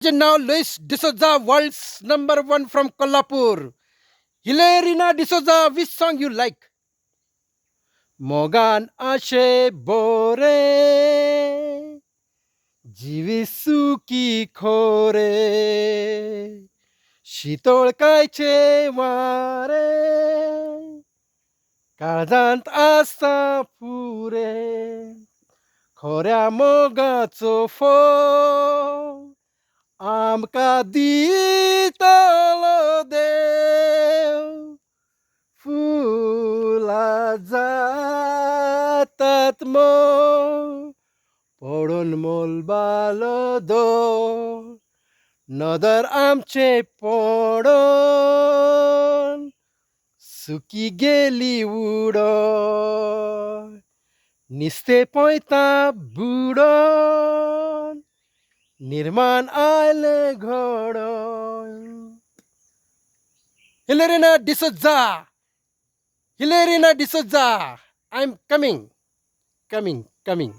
नांव Luis D'Souza, world's number one from Kolhapur. Hilerina D'Souza, which song you like? मोगान आशे बोरे, जिवी सुकी खोरे, शितोळकायचे वारे, काळजांत आसा पुरे, खऱ्या मोगाचो फोग आमकां दितलो देव. फुलां जातात मोव पडून मोलबालो दो, नदर आमचे पडोन सुकी गेली उडोन, निस्ते पळयता बुडोन, निर्माण आयले घडोन. Hilerina D'Souza, Hilerina D'Souza, I am coming, coming, coming.